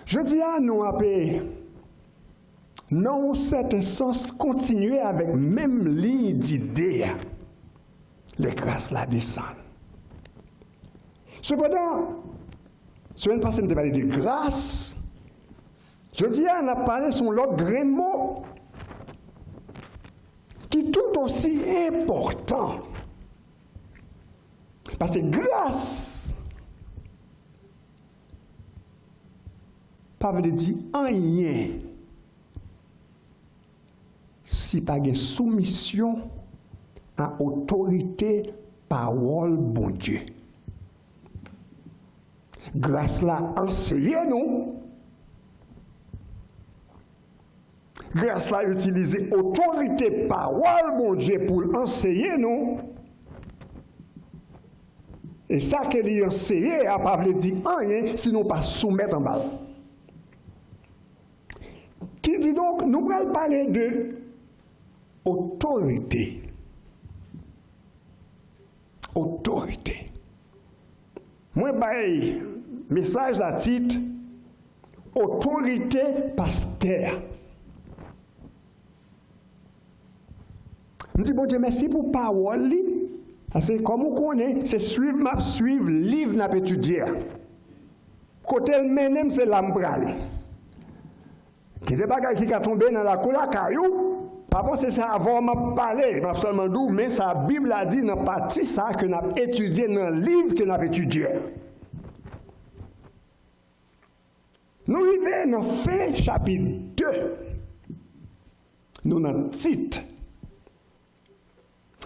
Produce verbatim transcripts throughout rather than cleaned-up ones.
Jodi a, nou ape, nan yon sèten sans, kontinye avèk menm liy dide a, lè gras la desann. Sepandan, semèn pase, nou te pale de gras. Jodi a, n ap pale sou yon lòt grenn mo ki tout osi enpòtan. Paske gras pa vle di anyen si pa gen soumisyon a otorite pawòl Bondye. Gras la anseye nou. Gras la itilize otorite pawòl Bondye pou l anseye nou. E sa ke li anseye a pa vle di anyen si nou pa soumèt anba l. Kididonk, nou pral pale de otorite. Otorite. Mwen bay mesaj la tit Otorite pastè a. M di Bondye mèsi pou pawòl li. Paske, kòm ou konnen, se swiv m ap swiv liv n ap etidye a. Kote l mennen m, se la m prale. Gen de bagay ki ka tonbe nan lakou lakay ou, pa panse se avè w m ap pale, m ap sèlman di w, men sa Bib la di nan pati sa ke n ap etidye nan liv ke n ap etidye a. Nou rive nan fen chapit de. Nou nan Tit.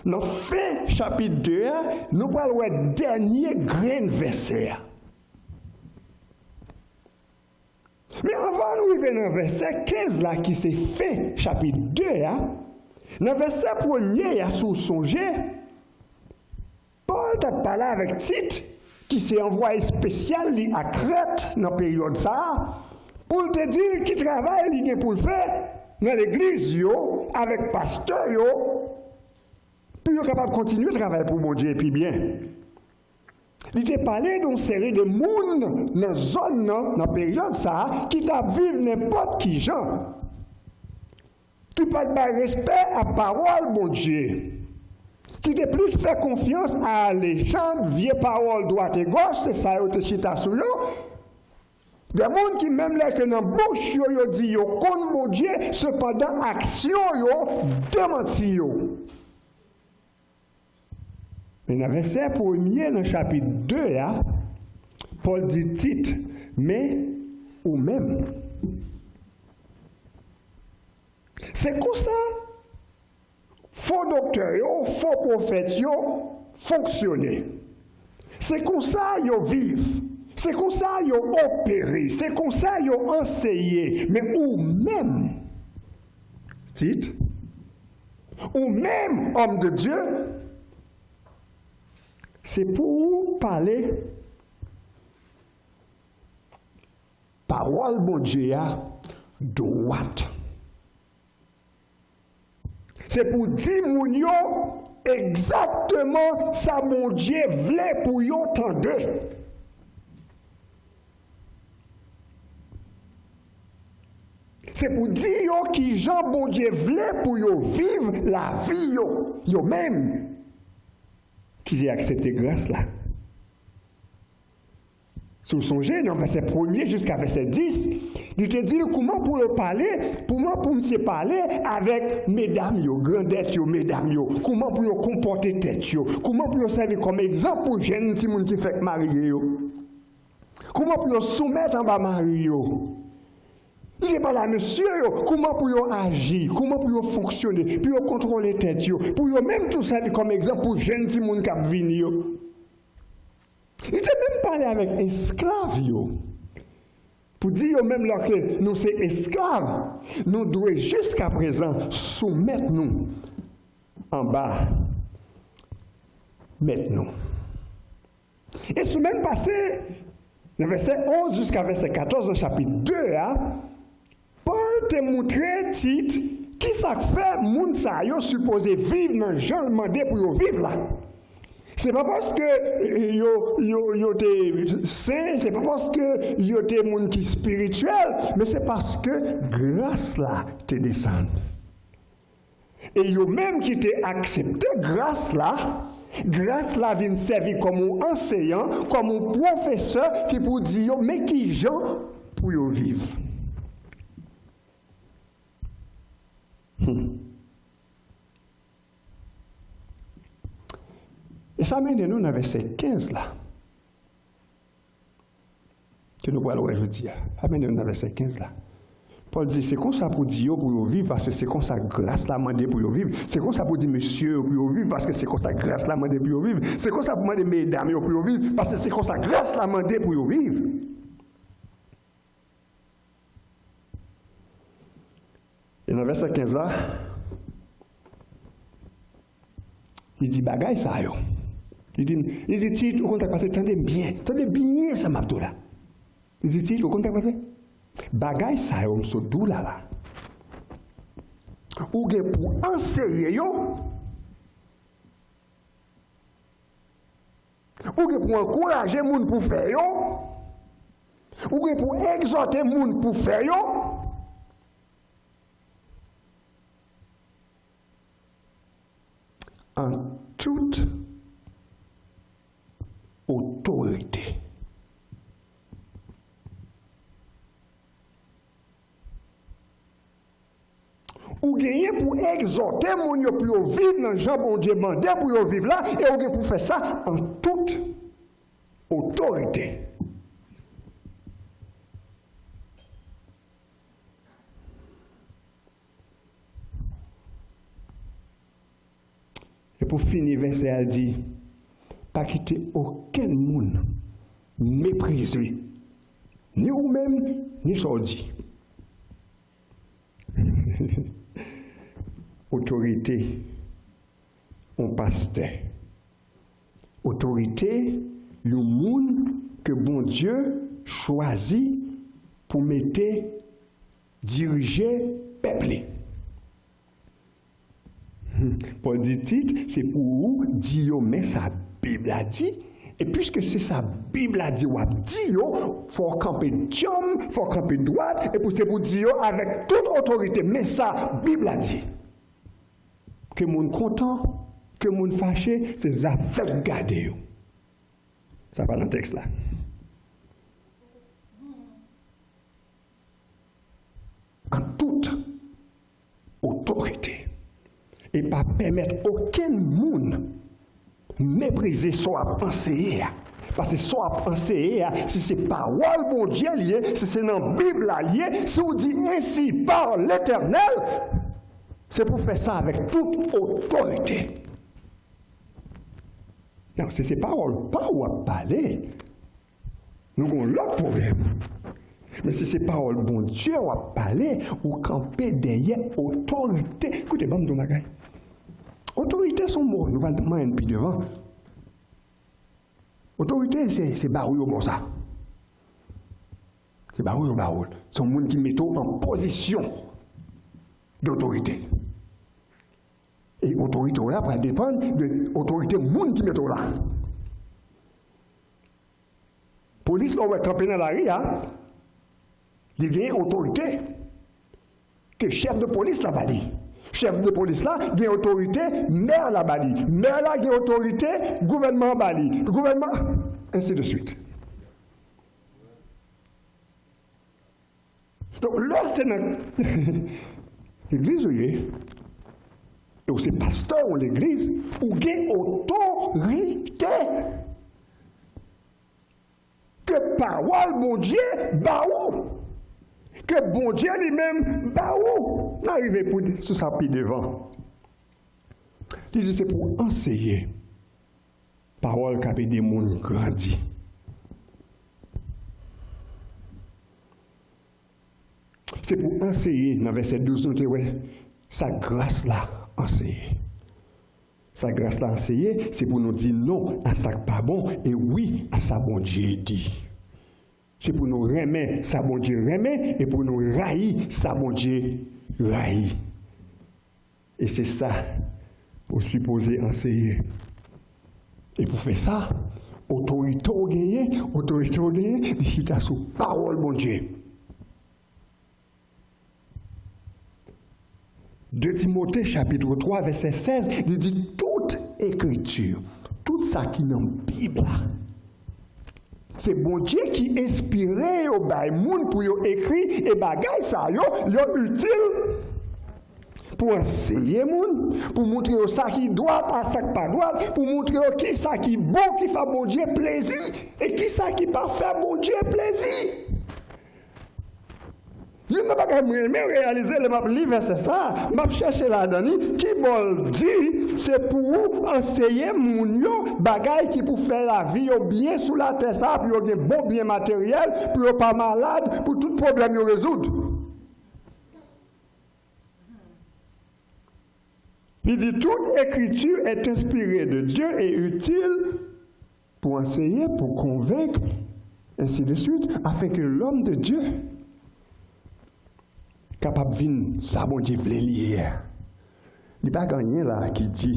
Nan fen chapit de a, nou pral wè dènye grenn vèsè a. Men anvan nou rive nan vèsè kenz la, ki se fen chapit de a, nan vèsè premye a, si w sonje, Pòl t ap pale avèk Tit, ki se anvwaye espesyal li a Krèt nan peryòd sa a, pou l te di l ki travay li gen pou l fè nan legliz yo, avèk pastè yo, pou yo kapab kontinye travay pou Bondye pi byen. Li te pale de yon seri de moun nan zòn nan, nan peryòd sa a, ki t ap viv nenpòt ki jan, ki pa t bay respè a pawòl Bondye, ki te plis fè konfyans a lejand, vye pawòl dwat e gòch, se sa yo te chita sou yo. De moun ki, menm lè ke nan bouch yo, yo di yo konn Bondye, sepandan, aksyon yo demanti yo. Men nan vèsè premye nan chapit de a, Pòl di Tit, men ou menm. Se konsa fo doktè yo, fo pwofèt yo fonksyone. Se konsa yo viv. Se konsa yo opere. Se konsa yo anseye. Men ou menm, Tit, ou menm, òm de Dye, se pou ou pale pawòl Bondye a dwat. Se pou di moun yo egzakteman sa Bondye vle pou yo tande. Se pou di yo ki jan Bondye vle pou yo viv lavi yo, yo menm ki te aksepte gras la. Si w sonje, nan vèsè premye jiska vèsè dis, li te di l kouman pou yo pale, kouman pou misye pale avèk medam yo, grandèt yo, medam yo, kouman pou yo konpòte tèt yo, kouman pou yo sèvi kòm egzanp pou jèn timoun ki fèk marye yo, kouman pou yo soumèt anba mari yo. Li te pale a mesye yo, kouman pou yo aji, kouman pou yo fonksyone, pou yo kontwole tèt yo, pou yo menm tou sèvi kòm egzanp pou jèn timoun k ap vini yo. Li te menm pale avèk esklav yo, pou di yo menm lè ke nou se esklav, nou dwe jiskaprezan soumèt nou anba mèt nou. E semèn pase, nan vèsè onz jiska vèsè katòz nan chapit de a, Pòl te montre Tit ki sa k fè moun sa yo sipoze viv nan jan l mande pou yo viv la. Se pa paske yo, yo, yo te sen, se pa paske yo te moun ki espirityèl, men se paske gras la te desann. E yo menm ki te aksepte gras la, gras la vin sèvi kòm yon anseyan, kòm yon pwofesè ki pou di yo, men ki jan pou yo viv. Hmm. E sa mennen nou nan vèsè kenz la, ke nou pral wè jodi a. Sa mennen nou nan vèsè kenz la. Pòl di, se konsa pou di yo pou yo viv, paske se konsa gras la mande pou yo viv. Se konsa pou di mesye yo pou yo viv, paske se konsa gras la mande pou yo viv. Se konsa pou mande medam yo pou yo viv, paske se konsa gras la mande pou yo viv. E nan vèsè kenz la, li di bagay sa yo. Li di, li di, Tit, ou konn sa k pase, tande m byen. Tande byen sa m ap di w la. Li di, Tit, ou konn sa k pase? Bagay sa yo m sot di w la la. Ou gen pou anseye yo. Ou gen pou ankouraje moun pou fè yo. Ou gen pou egzòte moun pou fè yo. An tout otorite. Ou genyen pou egzòte moun yo pou yo viv nan jan Bondye mande pou yo viv la, e ou gen pou fè sa an tout otorite. E pou fini, vèsè a di, pa kite okenn moun meprize ni ou menm, ni sa w di. Otorite yon pastè. Otorite yon moun ke Bondye chwazi pou mete dirije pèp li. Pòl di Tit, se pou ou di yo, men sa Bib la di, e piske se sa Bib la di w ap di yo, fò w kanpe djanm, fò w kanpe dwat, e pou se pou di yo avèk tout otorite, men sa Bib la di. Ke moun kontan, ke moun fache, se zafè l k gade yo. Sa pa nan tèks la. An tout otorite. E pa pèmèt okenn moun meprize sa w ap anseye a. Paske sa w ap anseye a, si se pawòl Bondye l ye, si se nan Bib la l ye, si w di ainsi parle l'Éternel, se pou fè sa avèk tout otorite. Non, si se pawòl pa w w ap pale, nou gen yon lòt pwoblèm. Men si se pawòl Bondye w ap pale, ou kanpe dèyè otorite. Koute, ban m di w yon bagay. Otorite se yon mo, nou pral manyen l pi devan. Otorite, se, se ba w yo ba w sa. Se ba w yo ba w. Se yon moun ki mete w an pozisyon dotorite. E otorite w la pral depann de otorite moun ki mete w la. Polis la w wè kanpe nan lari a, li gen otorite ke chèf de polis la ba li. Chèf de polis la gen otorite mè la ba li. Mè la gen otorite gouvènman an ba li. Gouvènman, ainsi de suite. Donk, lè se nan legliz ou ye, e ou se pastè yon legliz, ou gen otorite ke pawòl Bondye ba ou, ke Bondye li menm ba ou. N a rive pou, sou sa pi devan. Li di se pou anseye. Pawòl k ap ede moun grandi. Se pou anseye, nan vèsè douz, nou te wè sa gras la anseye. Sa gras la anseye, se pou nou di non a sa k pa bon e wi a sa Bondye di. Se pou nou renmen sa Bondye renmen e pou nou rayi sa Bondye rayi. E se sa ou sipoze anseye. E pou fè sa, otorite w genyen, otorite w genyen, li chita sou pawòl Bondye. De Timote chapit twa vèsè sèz, li di tout ekriti, tout sa ki nan Bib la, se Bondye ki enspire yo bay moun pou yo ekri, e bagay sa yo, yo itil pou anseye moun, pou montre yo sa ki dwat ak sa k pa dwat, pou montre yo ki sa ki bon, ki fè Bondye plezi, e ki sa ki pa fè Bondye plezi. Youn nan bagay mwen renmen reyalize lè m ap li vèsè sa a, m ap chèche ladan li, kibò l di se pou ou anseye moun yo bagay ki pou fè lavi yo byen sou latè sa a, pou yo gen bon byen materyèl, pou yo pa malad, pou tout pwoblèm yo rezoud. Li di, toute écriture est inspirée de Dieu et utile pour enseigner, pour convaincre, ainsi de suite, afin que l'homme de Dieu kapab vin sa Bondye vle li ye a. Li pa gen anyen la ki di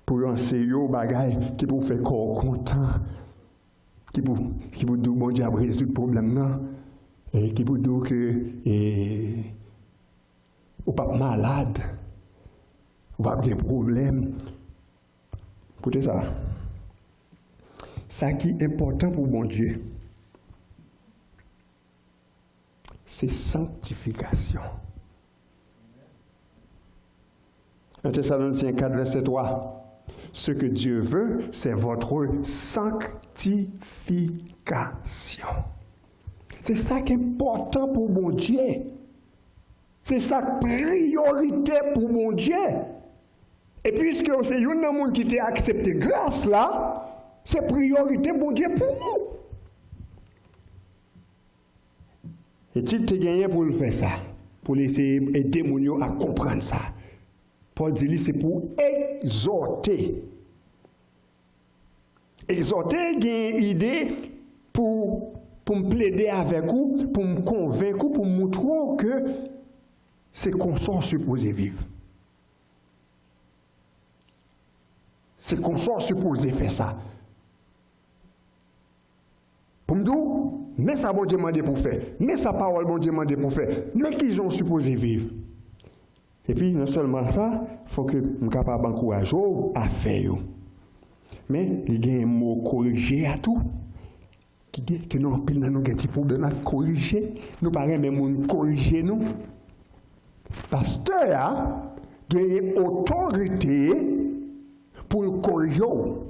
pou yo anseye w bagay ki pou fè kò w kontan, ki pou, ki pou di w Bondye ap rezoud pwoblèm nan, e ki pou di w ke, e, ou p ap malad, ou p ap gen pwoblèm. Koute sa. Sa ki enpòtan pou Bondye, se sanktifikasyon. Un Thessaloniciens quatre, verset trois. Ce que Dieu veut, c'est votre sanctification. Se sa ki enpòtan pou Bondye. Se sa k priyorite pou Bondye. E piske w se youn nan moun ki te aksepte gras la, se priyorite Bondye pou ou. E Tit te genyen pou l fè sa, pou l eseye ede moun yo a konprann sa. Pòl di li se pou egzòte. Egzòte gen ide pou, pou m plede avèk ou, pou m konvenk ou, pou m moutre w ke se konsa w sipoze viv. Se konsa w sipoze fè sa. Pou m di w, men sa Bondye mande pou w fè. Men sa pawòl Bondye mande pou w fè. Men kijan w sipoze viv. Epi, non sèlman sa, fò ke m kapab ankouraje w a fè yo. Men, li gen mo korije a tou. Ki gen, ke nou, anpil nan nou gen ti pwoblèm ak korije. Nou pa renmen moun korije nou. Pastè a genyen otorite pou l korije w.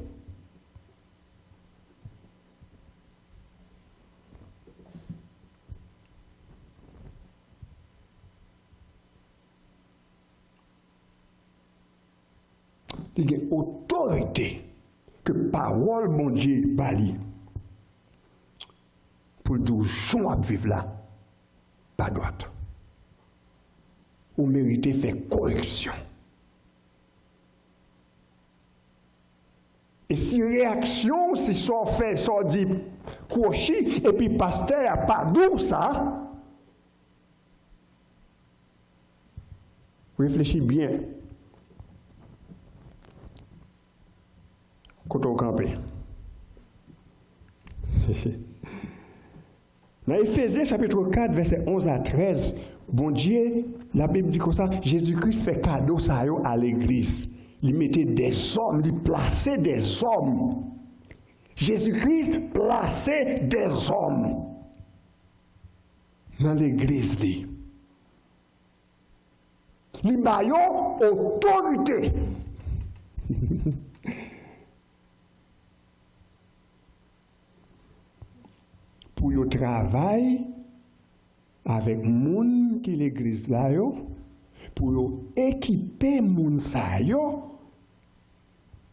Li gen otorite ke pawòl Bondye ba li pou l di w jan w ap viv la pa dwat. Ou merite fè koreksyon. E si reyaksyon w, si sa w fè, sa w di kwochi, epi pastè a pa di w sa, reflechi byen kote w kanpe. Nan Efezyen chapit kat, vèsè onz a trèz, Bondye, Labib di konsa, Jezi Kris fè kado sa yo a legliz. Li mete dèzòm, li plase dèzòm. Jezi Kris plase dèzòm nan legliz li. Li ba yo otorite pou yo travay avèk moun ki legliz la yo, pou yo ekipe moun sa yo,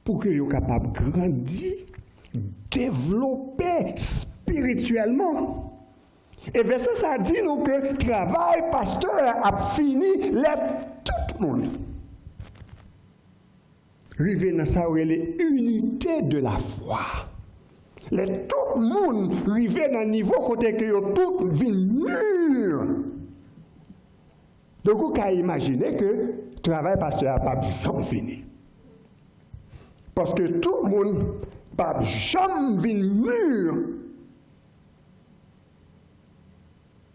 pou ke yo kapab grandi, devlope espirityèlman. E vèsè sa a di nou ke travay pastè a ap fini lè tout moun rive nan sa yo rele unité de la foi. Lè tout moun rive nan nivo kote ke yo tout vin mûr. Donk, ou ka imajine ke travay pastè a p ap janm fini. Paske tout moun p ap janm vin mi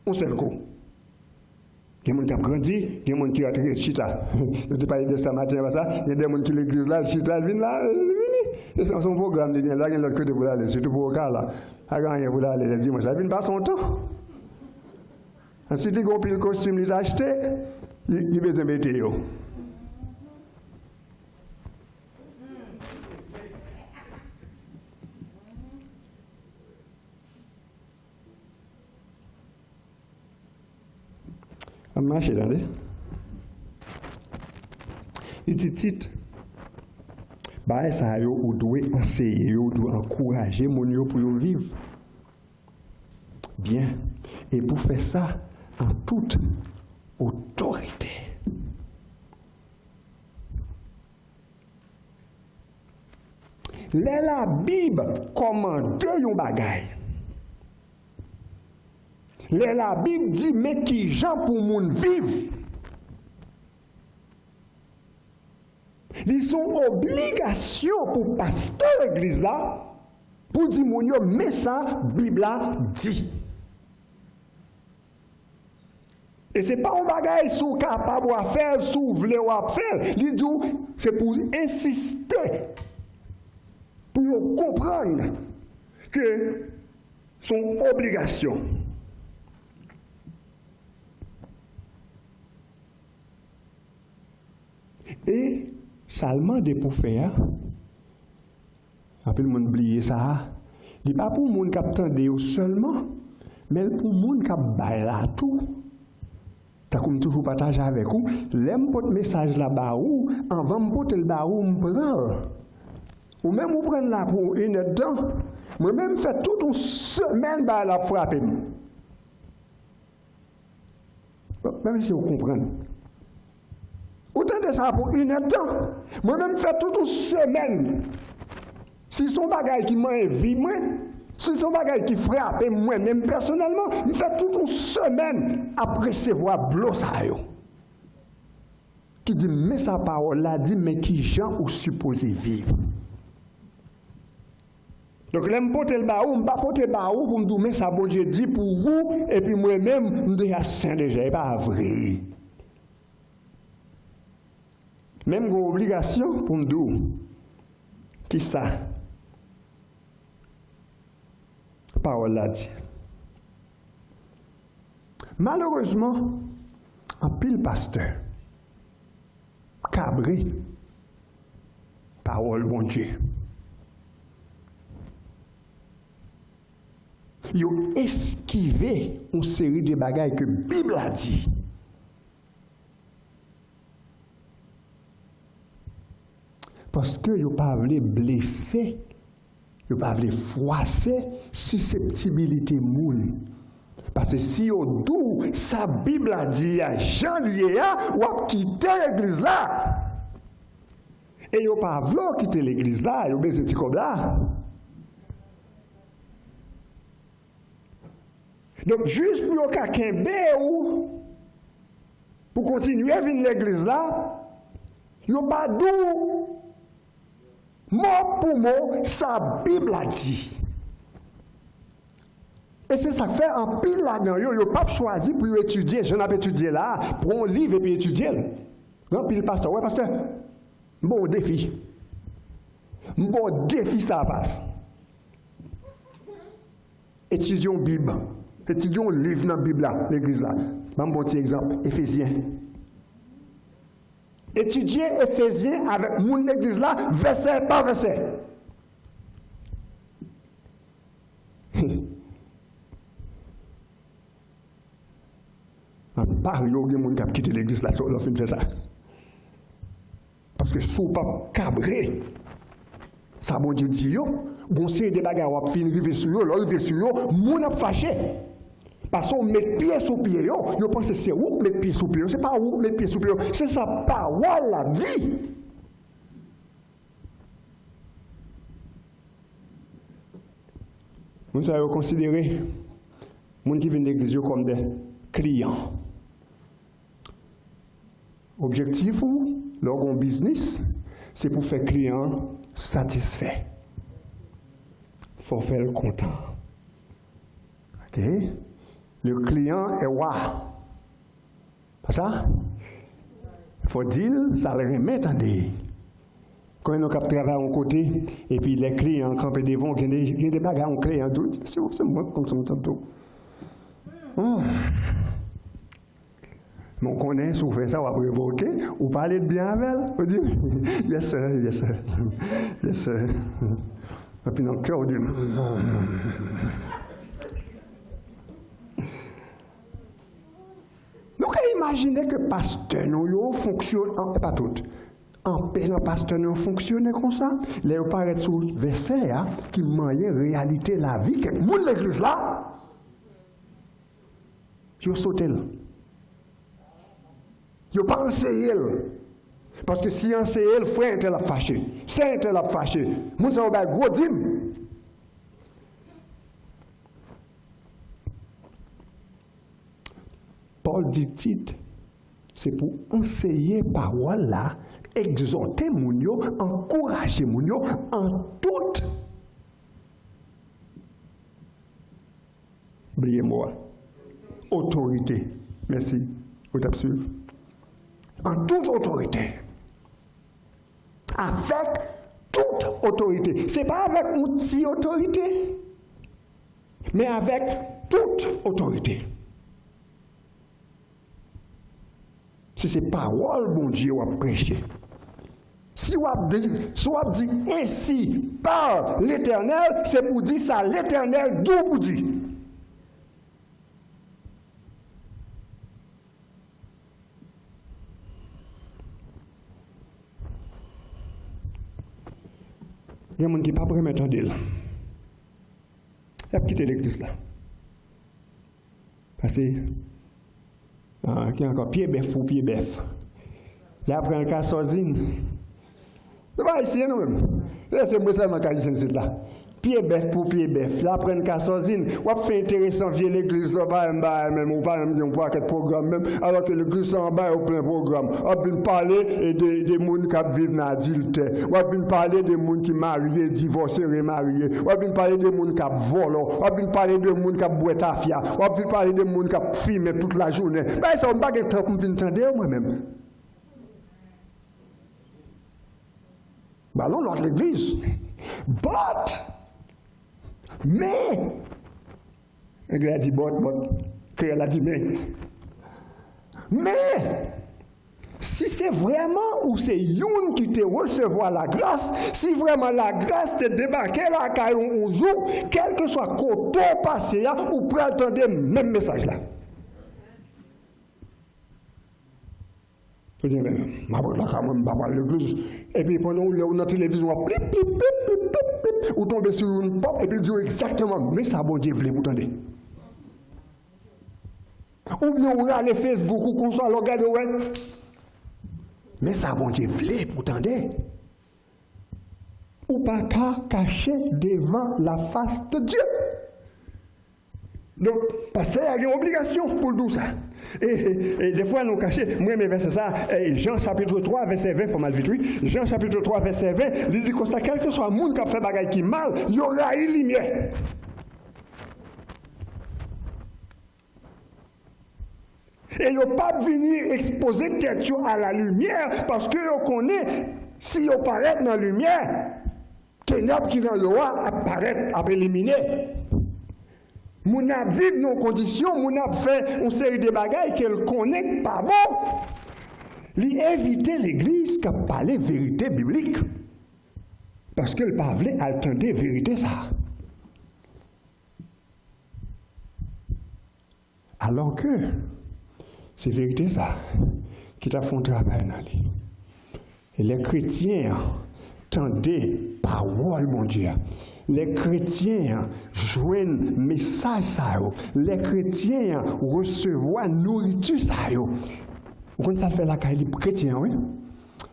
yon sèl kou. Gen moun k ap grandi, gen moun ki ret chita. Nou te pale de sa maten an, pa sa? Gen de moun ki legliz la, l chita, l vin la, l vini. Se sa, se yon pwogram li gen la, gen lòt kote pou l ale, sitou pou Okala. Pa gen anyen pou l ale lè dimanch la, l vin pase yon tan. Answit, li gen yon pil kostim li t achte, li, li bezwen mete yo. Ap mache, tande. Li di, Tit, bagay sa yo ou dwe anseye yo, ou dwe ankouraje moun yo pou yo viv byen. E pou fè sa an tout otorite. Lè Labib kòmande yon bagay, lè Labib di men kijan pou moun viv, li se yon obligasyon pou pastè legliz la pou di moun yo men sa Bib la di. E se pa yon bagay si w kapab w ap fè l, si w vle w ap fè l. Li di w se pou w ensiste, pou yo konprann ke se yon obligasyon. E sa l mande pou fè a, anpil moun bliye sa a. Li pa pou moun k ap tande yo sèlman, men l pou moun k ap bay la tou. Tankou m toujou pataje avèk ou, lè m pote mesaj la ba ou, anvan m pote l ba ou, m pran l. Ou menm ou pran l la pou yon inèdtan, mwen menm m fè tout yon semèn bagay la ap frape m. Menm si w konprann. Ou tande sa pou inèdtan. Mwen menm fè tout yon semèn. Si se yon bagay ki manyen vi mwen, si se yon bagay ki frape mwen menm pèsonèlman, m fè tout yon semèn ap resevwa blo sa yo. Ki di m, men sa pawòl la di, men kijan ou sipoze viv. Donk, lè m pote l ba ou, m pa pote ba ou pou m di w, men sa Bondye di pou ou, epi mwen menm, m deja sen deja. E pa vre. Men m gen obligasyon pou m di w kisa pawòl la di. Malerezman, anpil pastè kabre pawòl Bondye. Yo eskive yon seri de bagay ke Bib la di. Paske yo pa vle blese, yo pa vle fwase siseptibilite moun. Paske si yo di w sa Bib la di a, jan l ye a, w ap kite legliz la. E yo pa vle w kite legliz la, yo bezwen ti kòb la. Donk, jis pou yo ka kenbe w, pou kontinye vin legliz la, yo pa di w mo pou mo sa Bib la di. E se sa k fè anpil ladan yo, yo p ap chwazi pou yo etidye jan n ap etidye la a, pran yon liv epi etidye l. Gen anpil pastè, w wè pastè, m ba w defi. M ba w defi sa a, pas. Etidye yon Bib. Etidye yon liv nan Bib la, legliz la. Ban m ba w ti egzanp, Efezyen. Etidye Efezyen avèk moun legliz la, vèsè pa vèsè. Anpil yo, gen moun k ap kite legliz la lè w fin fè sa. Paske si w p ap kabre sa Bondye di yo, gon seri de bagay w ap fin rive sou yo, lè w rive sou yo, moun ap fache. Paske w met pye sou pye yo, yo panse se ou k met pye sou pye yo, se pa ou k met pye sou pye yo, se sa pawòl la di. Moun sa yo konsidere moun ki vin legliz yo kòm de kliyan. Objektif ou, lè w gen yon biznis, se pou fè kliyan an satisfè. Fò w fè l kontan. Ok? Le client est roi. Pa sa? Fò w di l sa l renmen tande. Konbyen nou k ap travay yon kote, epi lè kliyan an kanpe devan w, gen de, gen de bagay yon kliyan di w, se, se mwen k konn sa m tande w. Hmm. Men w konnen, si w fè sa, w ap revoke, ou pale byen avè l, ou di, "Yes, sir, yes, sir, yes, sir." Epi nan kè w di, Nou ka imajine ke pastè nou yo fonksyone, an, pa tout, anpil nan pastè nou yo fonksyone konsa. Lè yo parèt sou vèsè a, ki manyen reyalite lavi kèk moun legliz la, yo sote l. Yo pa anseye l. Paske si anseye l, frè entèl ap fache. Sè entèl ap fache. Moun sa yo bay gwo dim. Pòl di Tit, se pou anseye pawòl la, egzòte moun yo, ankouraje moun yo an tout, bliye mo a, otorite. Mèsi. Ou t ap swiv. An tout otorite. Avèk tout otorite. Se pa avèk yon ti otorite, men avèk tout otorite. Si se pawòl Bondye w ap preche, si w ap di, si w ap di, "Ainsi parle l'Éternel," se pou di sa Letènèl di w pou di. Gen moun ki p ap renmen tande l. Y ap kite legliz la. Paske, ah, ki ankò pye bèf pou pye bèf. Y ap pran kasòzin. Se pa ayisyen nou menm. Se, se mwen sèlman k ayisyen isit la. Pye bèf pou pye bèf. Y ap pran kasòzin. W ap fè enteresan vye legliz la, pa menm bagay menm, ou pa menm gen yon pakèt pwogram menm. Alò ke legliz la anba yo plen pwogram. W ap vin pale, e, de, de moun k ap viv nan adiltè. W ap vin pale de moun ki marye, divòse, remarye. W ap vin pale de moun k ap vòlò. W ap vin pale de moun k ap bwè tafya. W ap vin pale de moun k ap fimen tout lajounen. Bagay sa yo, m pa gen tan pou m vin tande yo, mwen menm. M al yon lòt legliz. But, men, Anglè a di but, but, kreyòl la di men. Men, si se vrèman ou se youn ki te resevwa lagras, si vrèman lagras te debake lakay ou yon jou, kèlkeswa kote w pase a, ou pral tande menm mesaj la. Ou di, "Men, m ap ret lakay mwen, m pa pral legliz." Epi pandan w lè ou nan televizyon, w ap plip, plip, plip, ou tonbe sou youn, pòp, epi l di w egzakteman, "Men sa Bondye vle pou tande." Oubyen ou rale Facebook ou konsa, lè w gade, w wè, "Men sa Bondye vle pou tande." Ou pa ka kache devan lafas de Dye. Donk, pastè a gen obligasyon pou l di w sa. E, e, e defwa nou kache, mwen renmen vèsè sa, e, Jan chapit twa, vèsè ven, fò m al vit, wi. Jan chapit twa, vèsè ven, li di konsa, kèlkeswa moun k ap fè bagay ki mal, yo rayi limyè. E yo p ap vini ekspoze tèt yo a la limyè, paske yo konnen, si yo parèt nan limyè, tenèb ki nan yo a ap parèt, ap elimine. Moun nan ap viv nan yon kondisyon, moun nan ap fè yon seri de bagay ke l konnen k pa bon. Li evite legliz k ap pale verite biblik, paske l pa vle al tande verite sa a. Alòske se verite sa ki t ap fè yon travay nan li. E lè kretyen an tande pawòl Bondye a, lè kretyen an jwenn mesaj sa yo, lè kretyen an resevwa nouriti sa yo, ou konn sa l fè lakay li, kretyen an, wi?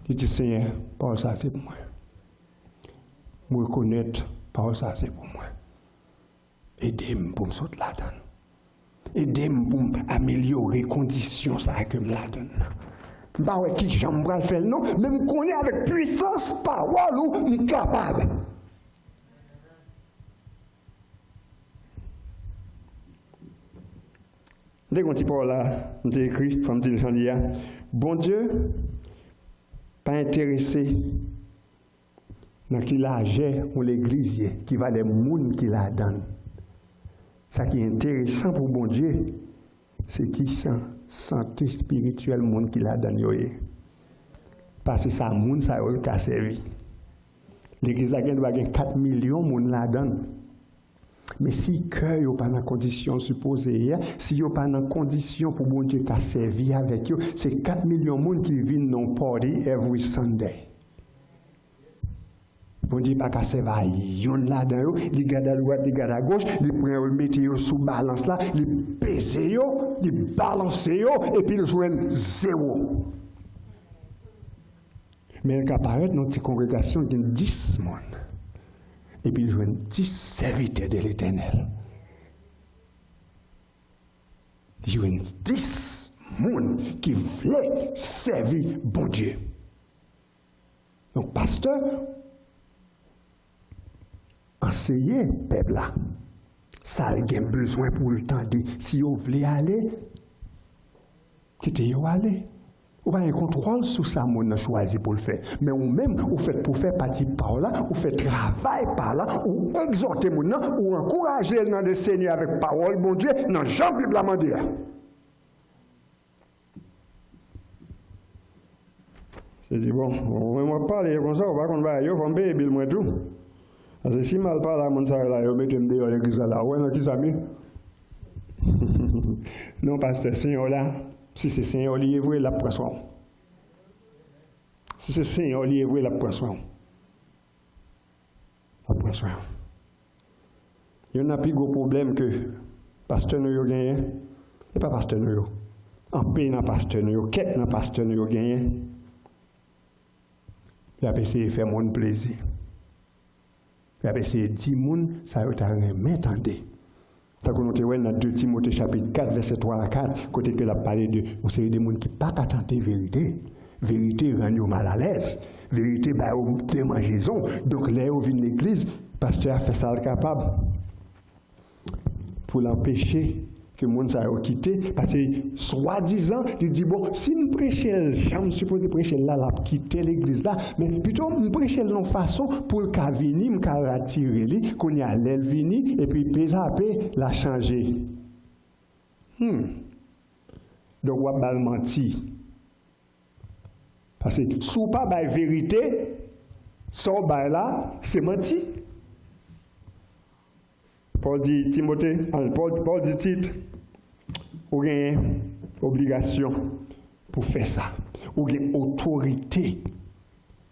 Li di, "Senyè, pawòl sa se pou mwen. M rekonèt pawòl sa se pou mwen." Ede m pou m sot ladan l. Ede m pou m amelyore kondisyon sa a ke m ladan l nan. M pa wè ki jan m pral fè l non, men m konnen avèk pwisans pawòl ou, m kapab. M te gen yon ti pawòl la, m te ekri, fò m di l jan li ye a. Bondye pa enterese nan ki lajè yon legliz ye, ki valè moun ki ladan l. Sa ki enteresan pou Bondye, se ki san, sante espirityèl moun ki ladan l yo ye. Paske sa moun sa yo ka sèvi. Legliz la gen dwa gen kat milyon moun ladan l. Men si kè yo pa nan kondisyon l sipoze ye a, si yo pa nan kondisyon pou Bondye ka sèvi avèk yo, se kat milyon moun ki vin nan yon party every Sunday. Bondye pa ka sèvi a yonn ladan yo, li gad adwat, li gad agoch, li pran yo, li mete yo sou balans la, li peze yo, li balanse yo, epi l jwenn zewo. Men l ka parèt nan ti kongregasyon gen dis moun, epi l jwenn dis sèvitè de Letènèl. Li jwenn dis moun ki vle sèvi Bondye. Donk, pastè anseye pèp la sa l gen bezwen pou l tande. Si yo vle ale, kite yo ale. Ou pa gen kontwòl sou sa moun nan chwazi pou l fè. Men ou menm, ou fèt pou fè pati pa w la, ou fè travay pa w la, ou egzòte moun nan, ou ankouraje l nan le Senyè avèk pawòl Bondye, nan jan Bib la mande a. Se di, bon, ou menm w ap pale konsa, ou pa konn bagay yo, fò m peye bil mwen tou. Paske si m al pale a moun sa yo la, yo mete m deyò legliz la la, ou wè nan kisa m ye? Non, pastè, Senyè w la, si se Senyè w li ye vre, l ap pran swen w. Si se Senyè w li ye vre, l ap pran swen w. L ap pran swen w. Youn nan pi gwo pwoblèm ke pastè nou yo genyen, e pa pastè nou yo, anpe nan pastè nou yo, kèk nan pastè nou yo genyen, y ap eseye fè moun plezi. Y ap eseye di moun sa yo ta renmen tande. Tankou nou te wè nan de Timote chapit kat, vèsè twa a kat, kote ke l ap pale de yon seri de moun ki pa ka tande verite. Verite rann yo malalèz. Verite ba yo demanjezon. Donk, lè yo vin legliz, pastè a fè sa l kapab pou l anpeche ke moun sa yo kite, paske swadizan, li di, bon, si m preche l jan m sipoze preche l la, l ap kite legliz la, men pito m preche l nan yon fason pou l ka vini, m ka ratire li, kounye a, lè l vini, epi pezape, l a chanje. Hmm. Donk, w ap ba l manti. Paske si w pa bay verite, sa w bay la, se manti. Pòl di Timote, an, Pòl, Pòl di Tit, ou gen obligasyon pou fè sa. Ou gen otorite.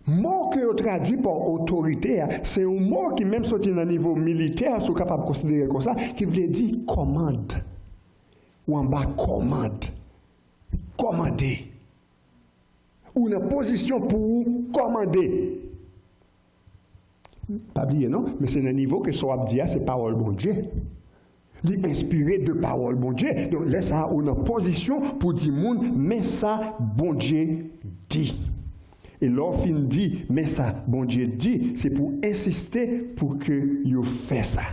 Mo ke yo tradui pa otorite a, se yon mo ki menm soti nan nivo militè, si w kapab konsidere l konsa, ki vle di kòmand. Ou anba kòmand. Kòmande. Ou nan pozisyon pou ou kòmande. Pa bliye non, men se nan nivo ke sa w ap di a, se pawòl Bondye. Li enspire de pawòl Bondye. Donk, lè sa a, ou nan pozisyon pou di moun, men sa Bondye di. E lè w fin di, men sa Bondye di, se pou w ensiste pou ke yo fè sa.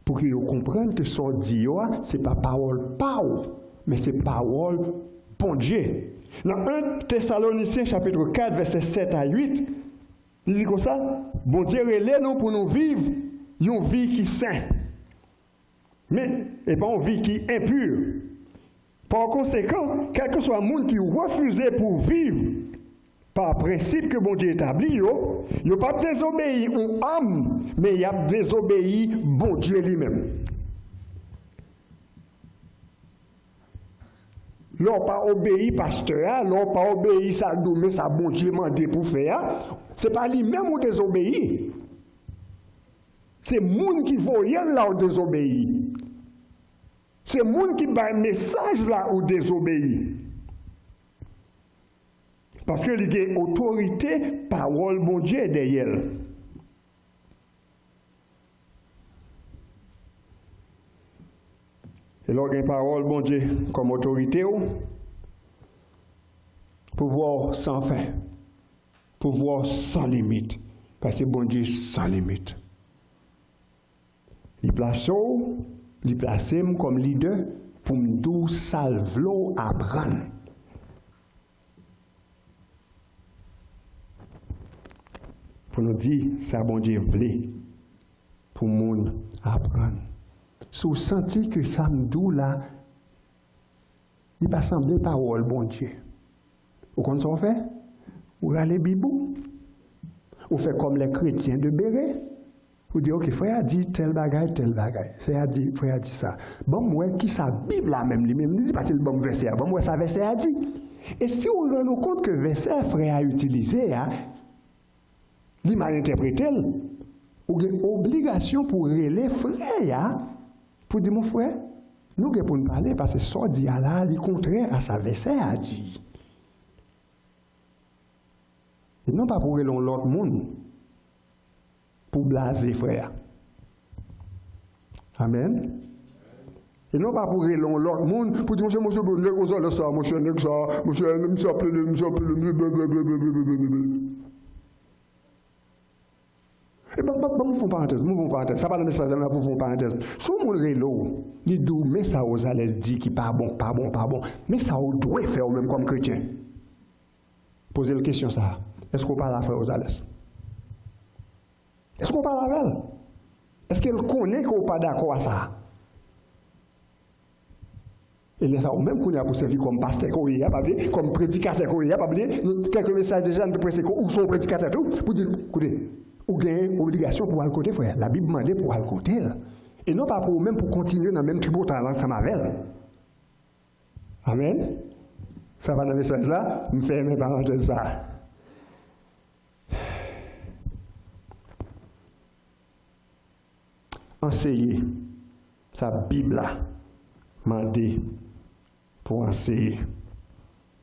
Pou ke yo konprann ke sa w di yo a, se pa pawòl pa w, men se pawòl Bondye. Nan en Tesalonisyen chapit kat, vèsè sèt a uit, li di konsa, Bondye rele nou pou nou viv yon vi ki sen, men e pa yon vi ki enpi. Pa konsekan, kèlkeswa moun ki refize pou viv pa prensip ke Bondye etabli yo, yo p ap dezobeyi yon òm, men y ap dezobeyi Bondye li menm. Lè w pa obeyi pastè a, lè w pa obeyi sa l di w, men sa Bondye mande pou fè a, se pa li menm ou dezobeyi. Se moun ki voye l la ou dezobeyi. Se moun ki bay mesaj la ou dezobeyi. Paske li gen otorite pawòl Bondye dèyè l. E lè w gen pawòl Bondye kòm otorite w, Pouvwa w san fen. Pouvwa w san limit. Paske Bondye san limit. Li plase w, li plase m kòm lidè pou m di w sa l vle w aprann. Pou nou di sa Bondye vle pou moun aprann. Si w santi ke sa m di w la, li pa sanble pawòl Bondye, ou konn sa w fè? Ou rale Bib ou. Ou fè kòm les chrétiens de Béré. Ou di, "Ok, frè a di tèl bagay, tèl bagay. Frè a di, frè a di sa. Ban m wè ki sa Bib la menm li menm li di, paske l ban m vèsè a. Ban m wè sa vèsè a di." E si w rann ou kont ke vèsè frè a itilize a, li mal entèprete l, ou gen obligasyon pou w rele frè a, pou di, "Mon frè, nou gen pou n pale, paske sa w di a la, li kontrè a sa vèsè a di." E non pa pou w rele yon lòt moun pou blaze frè a. Amèn. E non pa pou rele yon lòt moun pou di, "Monchè, monchè, nèg Gonzales sa, monchè, nèg sa, monchè, misye ap plede, misye ap plede, misye blablabla." E ban, ban, ban m fè yon parantèz, m ouvri yon parantèz. Sa pa nan mesaj la, men pou fè yon parantèz. Si yon moun rele w, li di w, "Men sa Gonzales di ki pa bon, pa bon, pa bon." Men sa w dwe fè ou menm kòm kretyen. Poze l kesyon sa a. Èske w pale a frè Gonzales? Èske w pale avè l? Èske l konnen ke w pa dakò a sa? E lè sa a, ou menm kounye a pou sèvi kòm pastè ke w ye a, pa bliye, kòm predikatè ke w ye a, pa bliye, kèlke mesaj deja, nou te prese ke ou se yon predikatè tou, pou di l, koute, ou gen obligasyon pou w al kote frè a. Labib mande pou w al kote l. E non pa pou ou menm pou kontinye nan menm tripotay la ansanm avè l. Amèn. Sa pa nan mesaj la, m fèmen parantèz sa a. Anseye sa Bib la mande pou anseye.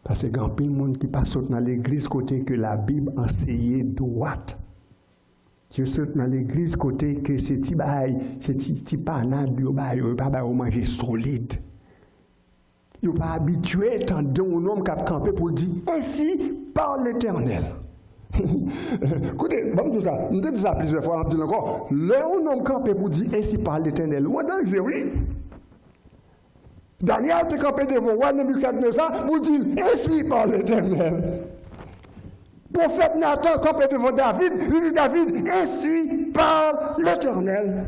Paske gen anpil moun ki pa sot nan legliz kote ke Labib anseye dwat. Yo sot nan legliz kote ke se ti bagay, se ti, ti panad yo ba yo, yo pa ba yo manje solid. Yo pa abitye tande yon nonm k ap kanpe pou l di, "Ainsi parle l'Éternel." Koute, ban m di w sa, m te di sa plizyè fwa, m ap di l ankò. Lè yon nonm kanpe pou di, "Ainsi parle l'Éternel," ou an danje, wi. Danyèl te kanpe devan wa Nebikadneza pou l di l, "Ainsi parle l'Éternel." Pwofèt Natan kanpe devan David, li di David, "Ainsi parle l'Éternel."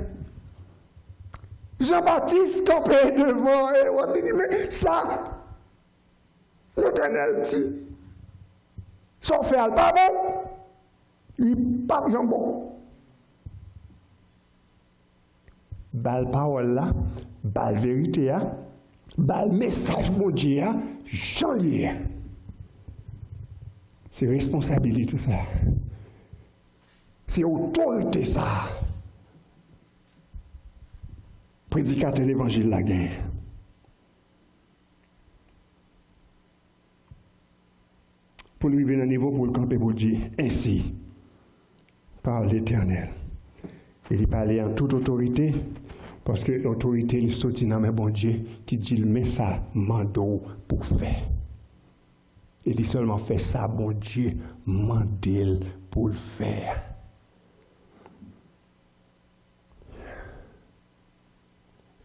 Jan Batis kanpe devan Ewòd, li di, "Men sa Letènèl di, sa w fè a l pa bon, li p ap janm bon." Ba l pawòl la, ba l verite a, ba l mesaj Bondye a, jan l ye a. Se responsabilite sa. Se otorite sa. Predikatè levanjil la genyen. Pou l rive nan nivo pou l kanpe pou l di, "Ainsi parle l'Éternel." E li pale an tout otorite, paske otorite li soti nan men Bondye ki di l, "Men sa m mande w pou w fè." E li sèlman fè sa Bondye mande l pou l fè.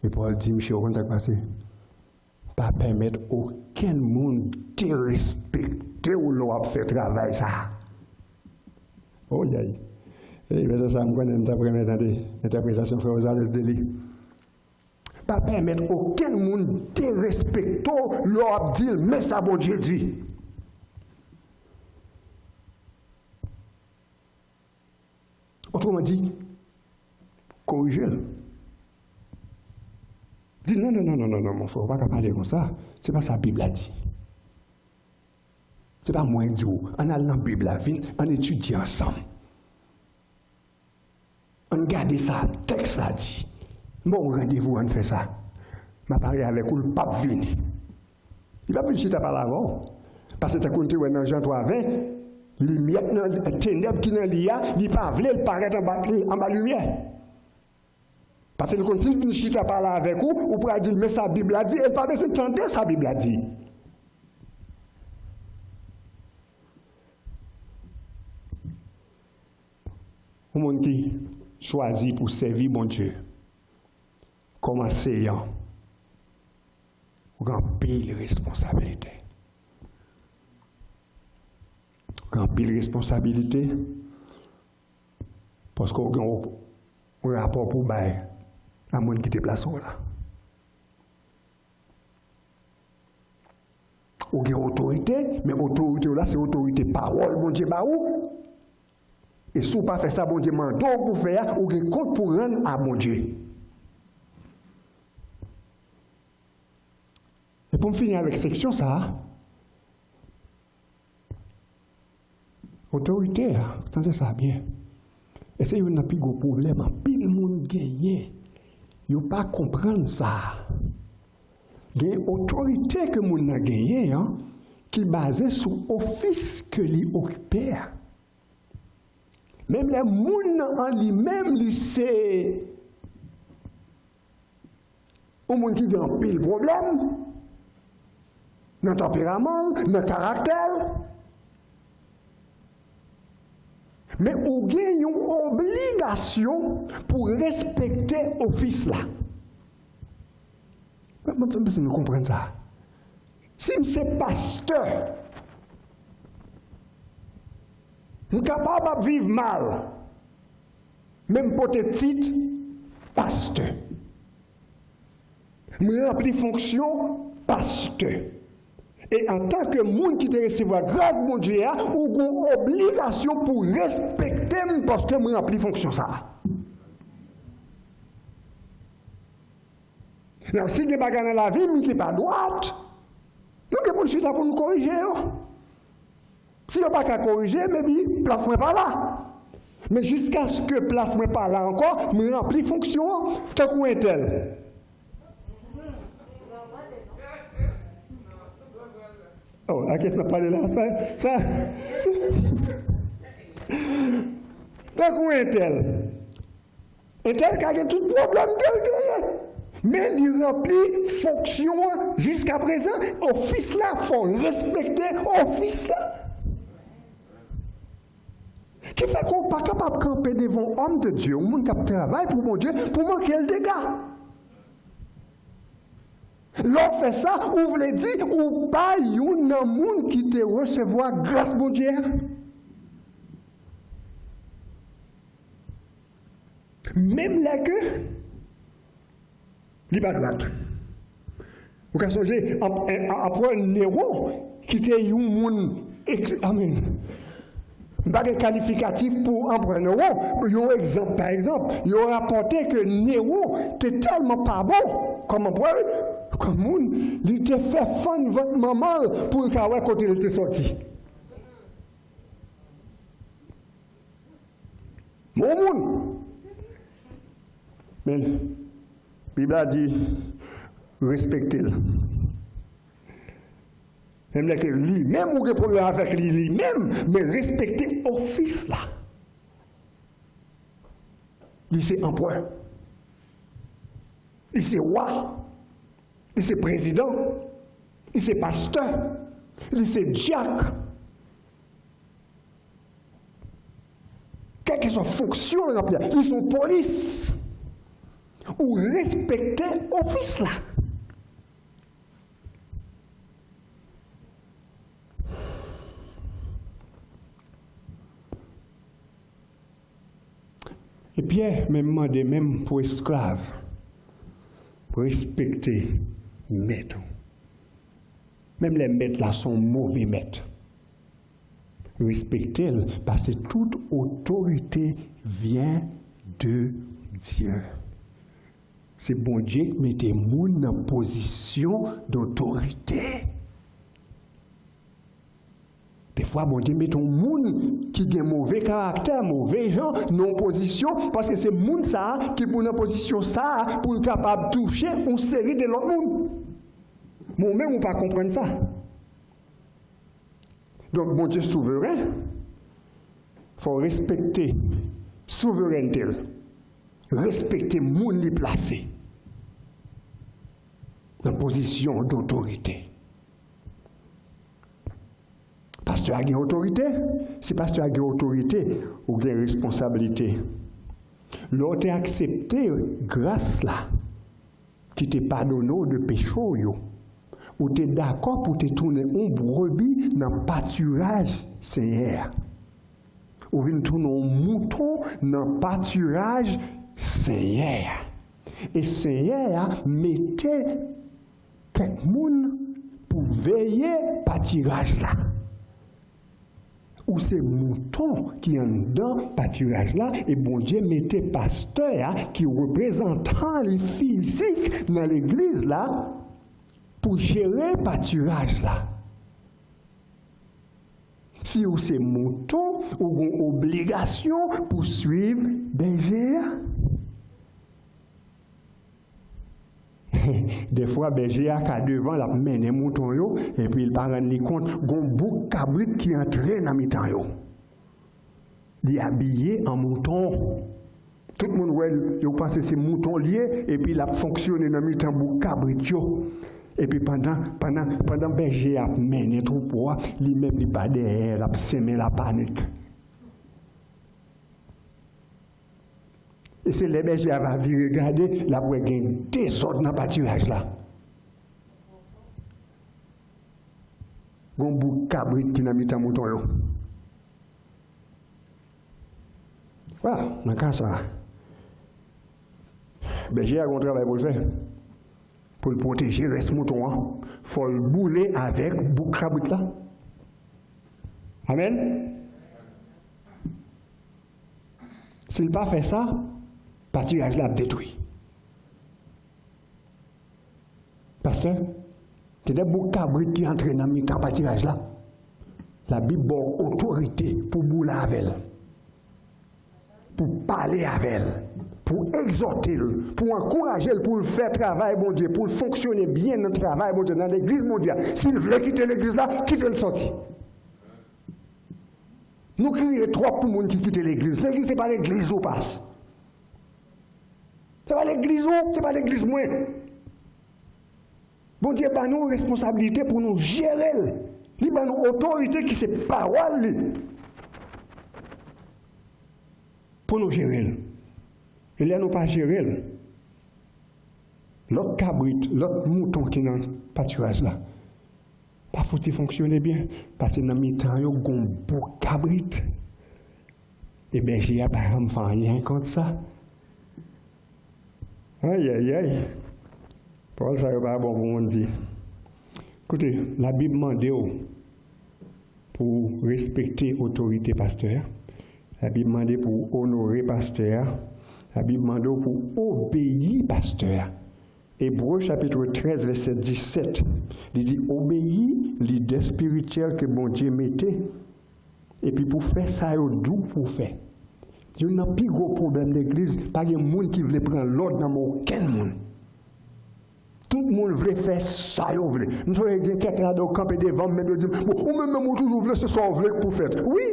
E Pòl di, "Mesye, ou konn sa k pase? Pa pèmèt okenn moun derespekte w lè w ap fè travay sa a." Oyay! E vèsè sa a, m konnen m t ap renmen tande entèpretasyon frè Ozales de li. "Pa pèmèt okenn moun derespekte w lè w ap di l, 'Men sa Bondye di.'" Otreman di, korije l. Di, "Non, non, non, non, non, non, mon frè, ou pa ka pale konsa. Se pa sa Bib la di. Se pa mwen k di w. Ann al nan Bib la, vin, ann etidye ansanm. Ann gade sa tèks la di. M ba w randevou, ann fè sa. M a pale avèk ou, l p ap vini." Li p ap vin chita pale avè w. Paske tankou n te wè nan Jan twa ven, limyè k nan, tenèb ki nan li a, li pa vle l parèt anba, anba limyè. Paske l konn si l vin chita pale avèk ou, ou pral di l, "Men sa Bib la di," e l pa bezwen tande sa Bib la di. Yon moun ki chwazi pou sèvi Bondye kòm anseyan, ou gen anpil responsablite. Ou gen anpil responsablite paske ou gen yon rapò pou bay a moun ki te plase w la. Ou gen otorite, men otorite w la se otorite pawòl Bondye ba ou. E si w pa fè sa Bondye mande w pou fè a, ou gen kont pou rann a Bondye. E pou m fini avèk seksyon sa a, otorite a, tande sa byen, e se youn nan pi gwo pwoblèm anpil moun genyen. Yo pa konprann sa. Gen otorite ke moun nan genyen an, ki baze sou ofis ke li okipe a. Menm lè moun nan an li menm, li se yon moun ki gen anpil pwoblèm nan tanperaman l, nan karaktè l. Men ou gen yon obligasyon pou respekte ofis la. Mwen, mwen, mwen, nou konprann sa. Si m se pastè, m kapab ap viv mal, men m pote tit pastè. M ranpli fonksyon pastè. E antanke moun ki te resevwa gras Bondye a, ou gen obligasyon pou respekte m paske m ranpli fonksyon sa a. Nan, si gen bagay nan lavi m ki pa dwat, nou gen pou n chita pou n korije yo. Si yo pa ka korije, maybe plas mwen pa la. Men jiskaske plas mwen pa la ankò, m ranpli fonksyon an tankou entèl. Oh, a kès n ap pale la, sa, sa, sa. Tankou entèl. Entèl ka gen tout pwoblèm ke l genyen. Men li ranpli fonksyon an jiskaprezan. Ofis la, fò w respekte ofis la. Ki fè ke w pa kapab kanpe devan yon òm de Dye, yon moun k ap travay pou Bondye, pou manke l dega. Lè w fè sa, ou vle di ou pa youn nan moun ki te resevwa gras Bondye a. Menm lè ke li pa dwat. Ou ka sonje anp-, en-, anperè Newon, ki te yon moun eks-, amèn. M pa gen kalifikatif pou anperè Newon. Yon egzanp, pa egzanp, yo rapòte ke Newon te tèlman pa bon kòm anperè, kòm moun, li te fè fann vant manman l pou l ka wè kote l te sòti. Bon moun. Men, Bib la di, respekte l. Menm lè ke li menm ou gen pwoblèm avèk li, li menm, men respekte ofis la. Li se anperè. Li se wa. Li se prezidan. Li se pastè. Li se dyak. Kèlkeswa fonksyon l ranpli a, li se yon polis. Ou respekte ofis la. E Pyè menm mande menm pou esklav, respekte mèt ou. Menm lè mèt la se yon move mèt, respekte l, paske tout otorite vyen de Dye. Se Bondye ki mete moun nan pozisyon dotorite. Defwa, Bondye mete yon moun ki gen move karaktè, move jan, nan yon pozisyon, paske se moun sa a ki pou nan pozisyon sa a pou l kapab touche yon seri de lòt moun. Men ou menm ou pa konprann sa. Donk, Bondye souveren, fò w respekte souverènte l, respekte moun li plase nan pozisyon dotorite. Pastè a gen otorite. Si pastè a gen otorite, ou gen responsablite. Lè w te aksepte gras la ki te padone w de peche w yo, ou te dakò pou w te tounen yon brebi nan patiraj Senyè a. Ou vin tounen yon mouton nan patiraj Senyè a. E Senyè a mete kèk moun pou veye patiraj la. Ou se mouton ki anndan patiraj la, e Bondye mete pastè a ki reprezantan li fizik nan legliz la pou jere patiraj la. Si ou se mouton, ou gen obligasyon pou swiv bèje a. Defwa, bèje a ka devan, l ap mennen mouton yo, epi l pa rann li kont, gon bouk kabrit ki antre nan mitan yo. Li abiye an mouton. Tout moun wè l, yo panse se mouton l ye, epi l ap fonksyone nan mitan bouk kabrit yo. Epi pandan, pandan, pandan bèje a ap mennen twoupo a, li menm li pa dèyè, l ap senmen lapanik. E se lè bèje a va vire gade, l ap wè gen dezòd nan patiraj la. Gon bouk kabrit ki nan mitan mouton yo. Wa, nan ka sa, bèje a gon travay pou l fè. Pou l pwoteje rès mouton an, fò l boule avèk bouk kabrit la. Amèn. Si l pa fè sa, patiraj la ap detwi. Pastè, gen de bouk kabrit ki antre nan mitan patiraj la. Labib ba w otorite pou boule avè l, pou pale avè l, pou egzòte l, pou ankouraje l, pou l fè travay Bondye, pou l fonksyone byen nan travay Bondye, nan legliz Bondye a. Si l vle kite legliz la, kite l sòti. Nou kriye twòp pou moun ki kite legliz. Legliz se pa legliz ou, pas. Se pa legliz ou, se pa legliz mwen. Bondye ba nou responsablite pou nou jere l. Li ba nou otorite ki se pawòl li pou nou jere l. E lè nou pa jere l, lòt kabrit, lòt mouton ki nan patiraj la, pa fouti fonksyone byen, paske nan mitan yo gon bouk kabrit. E bèje a pa janm fè anyen kont sa. Ayayay. Pawòl sa yo pa bon pou moun di. Koute, Labib mande w pou w respekte otorite pastè a. Labib mande pou w onore pastè a. Labib mande w pou w obeyi pastè a. Ebre chapit trèz, vèsè disèt, li di, obeyi lidè espirityèl ke Bondye mete, epi pou fè sa yo di w pou w fè. Youn nan pi gwo pwoblèm legliz, pa gen moun ki vle pran lòd nan men okenn moun. Tout moun vle fè sa yo vle. M sonje gen kèk ladan yo kanpe devan m, menm yo di m, bon, ou menm, menm ou toujou vle, se sa w vle pou fèt. Wi!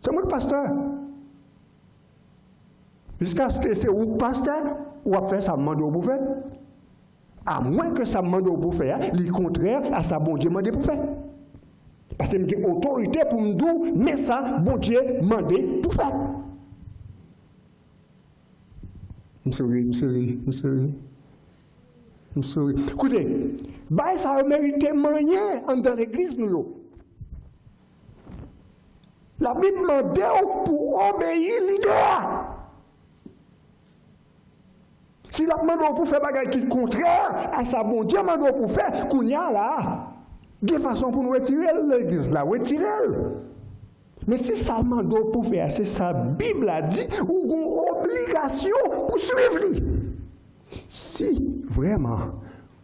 Se mwen k pastè. Jiskaske se ou k pastè, w ap fè sa m mande w pou fè. Amwenke sa m mande w pou fè a, li kontrè a sa Bondye mande pou fè. Paske m gen otorite pou m di w, men sa Bondye mande pou fè. M souri, m souri, m souri. M souri. Koute, bagay sa yo merite manyen anndan legliz nou yo. Labib mande w pou obeyi lidè a. Si l ap mande w pou fè bagay ki kontrè a sa Bondye mande w pou fè, kounye a la a, gen fason pou nou retire l legliz la, retire l. Men si sa l mande w pou fè a, se sa Bib la di, ou gen obligasyon pou swiv li. Si vrèman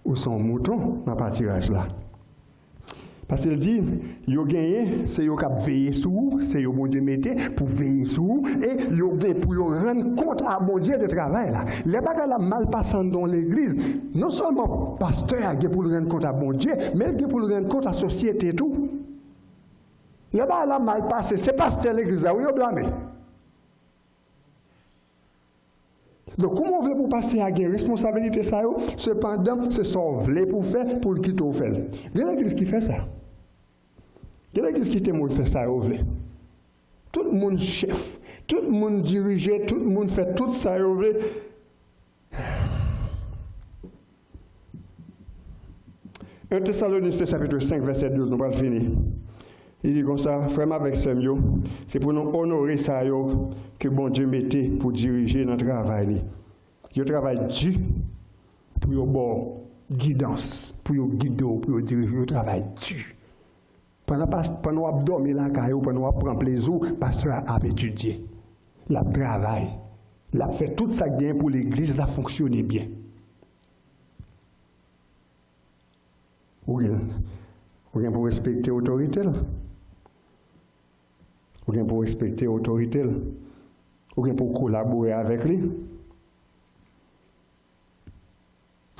ou se yon mouton nan patiraj la, paske l di, yo genyen, se yo k ap veye sou ou, se yo Bondye mete pou veye sou ou, e yo gen pou yo rann kont a Bondye de travay la. Lè bagay la mal pase anndan yon legliz, non sèlman pastè a gen pou l rann kont a Bondye, men l gen pou l rann kont a sosyete tou. Lè bagay la mal pase, se pastè legliz la, wi, yo blame. Donk, kouman w vle pou pastè a gen responsabilite sa yo, sepandan, se sa w vle pou w fè, pou l kite w fè l? Gen legliz ki fè sa. Gen legliz ki te move fè sa yo vle. Tout moun chèf, tout moun dirije, tout moun fè tout sa yo vle. En Tesalonisyen chapit senk, vèsè douz, nou pral fini. Li di konsa, frè m avèk sè m yo, se pou nou onore sa yo ke Bondye mete pou dirije nan travay li. Yo travay di pou yo ba w gidans, pou yo gide w, pou yo dirije w, yo travay di. Pandan pas-, pandan w ap dòmi lakay ou, pandan w ap pran plezi w, pastè a ap etidye. L ap travay. L ap fè tout sa k genyen pou legliz la fonksyone byen. Ou gen, ou gen pou w respekte otorite l. Ou gen pou w respekte otorite l. Ou gen pou w kolabore avèk li.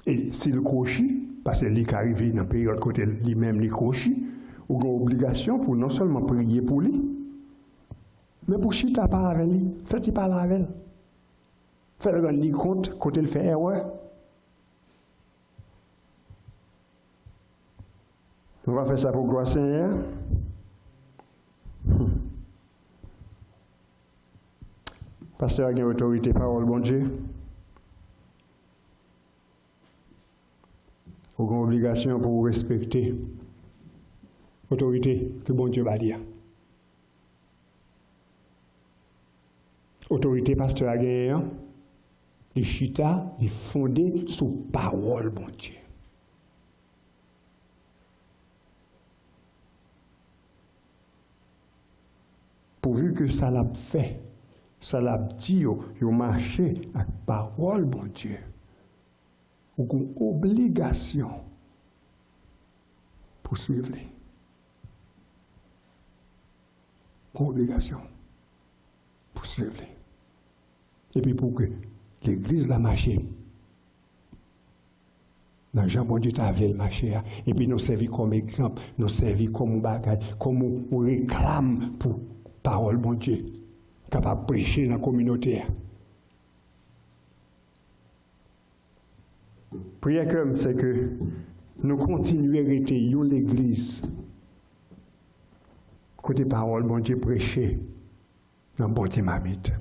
E si l kwochi, paske li ka rive nan peryòd kote li menm li kwochi, ou gen obligasyon pou non sèlman priye pou li, men pou chita pale avè li, fè ti pale avè l. Fè l rann li kont kote l fè erè. Nou va fè sa pou glwa Senyè a. Hmm. Pastè a gen otorite pawòl Bondye. Ou gen obligasyon pou w respekte otorite ke Bondye ba li a. Otorite pastè a genyen an, li chita, li fonde sou pawòl Bondye. Pouvi ke sa l ap fè, sa l ap di yo, yo mache ak pawòl Bondye, ou gen obligasyon pou swiv li. Gen obligasyon pou swiv li. Epi pou ke legliz la mache nan jan Bondye ta vle l mache a, epi nou sèvi kòm egzanp, nou sèvi kòm yon bagay, kòm yon, yon reklam pou pawòl Bondye, kapab preche nan kominote a. Priyè kè m, se ke nou kontinye rete yon legliz kote pawòl Bondye preche nan bon ti mamit.